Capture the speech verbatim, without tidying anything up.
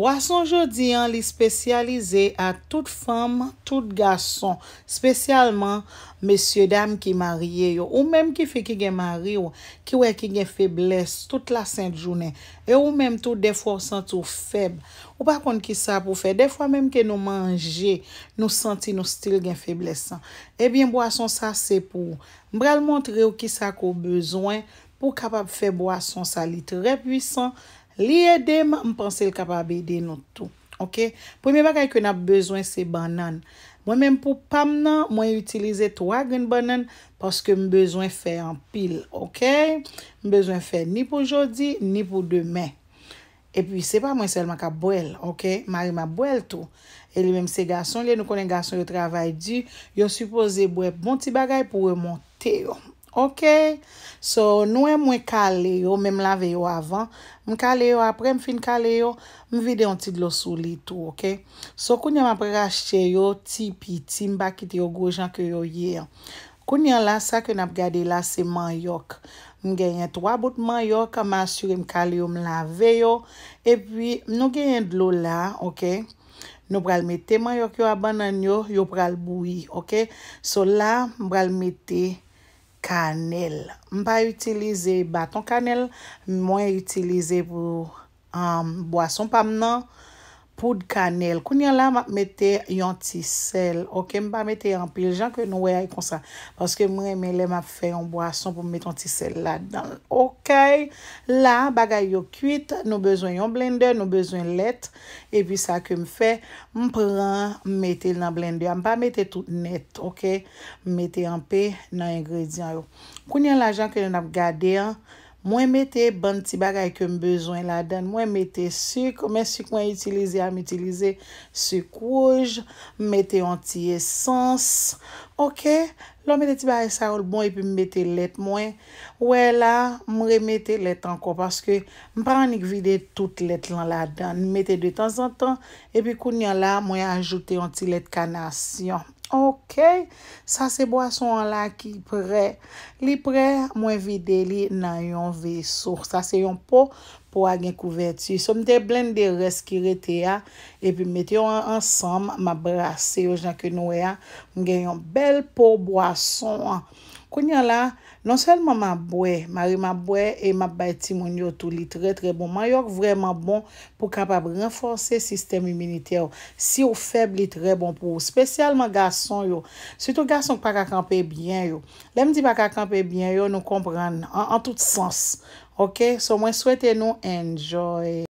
Bwason jodi an, li espesyalize a tout fanm, tout gason, espesyalman mesye dam ki marye yo. Ou menm ki fi ki gen mari w, ki wè ki gen feblès tout la sent jounen. E ou menm tou, dèfwa w santi w fèb. Ou pa konn ki sa pou fè. Dèfwa menm ke nou manje, nou santi nou still gen feblès lan. Ebyen, bwason sa se pou ou. M pral montre w ki sa ke w bezwen pou w kapab fè bwason sa. Li trè pwisan. Li ede m, m panse l kapab ede nou tou. Oke? Premye bagay ke n ap bezwen se bannann. Mwen menm pou pa m nan, mwen itilize twa grenn bannann paske m bezwen fè anpil. Oke? M bezwen fè ni pou jodi, ni pou demen. Epi se pa mwen sèlman k ap bwè l, oke? Mari m ap bwè l tou. E li menm se gason li ye, nou konnen gason yo travay di, yo sipoze bwè bon ti bagay pou remonte yo. Oke? So, nou wè mwen kale yo, men m lave yo avan. M kale yo apre, m fin kale yo, m vide yon ti dlo sou li tou, oke? So, kounye a m ap rache yo ti piti, m pa kite yo gwo jan ke yo ye an. Kounye a la, sa ke n ap gade la, se manyòk. M genyen twa bout manyòk, m asire m kale yo, m lave yo. Epi, nou genyen dlo la, oke? Nou pral mete manyòk yo a bannann yo, yo pral bouyi, oke? So la, m pral mete kanèl. M pa itilize baton kanèl, mwen itilize pou, um, bwason pa m nan, poud kanèl. Kounye a la, m ap mete yon ti sèl, oke? M pa mete anpil, jan ke nou wè a konsa. Paske m renmen lè m ap fè yon bwason pou m mete yon ti sèl ladan l, oke? La, bagay yo kwit, nou bezwen yon blendè, nou bezwen lèt. Epi sa ke m fè, m pran, m mete l nan blendè a. M pa mete tout nèt, oke? M mete anpe nan engredyan yo. Kounye a la, jan ke n ap gade an, mwen mete bann ti bagay ke m bezwen ladan l. Mwen mete sik, men sik mwen itilize a, m itilize sik wouj, m mete yon ti esans, oke? Lè w mete ti bagay sa yo, l bon, epi m mete lèt mwen. Ou wè la, m remete lèt ankò, paske m pa annik vide tout lèt lan ladan. M mete de tanzantan, epi kounye a la, mwen ajoute yon ti lèt kanasyon. Oke, sa se bwason an la ki prè. Li prè, mwen vide li nan yon veso. Sa se yon po, po a gen kouvèti. So, m te blende rès ki rete a, epi m mete yo an-, ansanm, m ap brase yo jan ke nou wè a. M gen yon bèl po bwason an. Kounye a la, non sèlman m ap bwè, mari m ap bwè e m ap bay timoun yo tou. Li trè, trè bon. Manyòk vrèman bon pou kapab ranfòse sistèm iminitè w. Si w fèb, li trè bon pou ou, espesyalman gason yo. Sitou gason k pa ka kanpe byen yo. Lè m di pa ka kanpe byen yo, nou konprann an, an tout sans. Oke? So, mwen swete nou enjoy.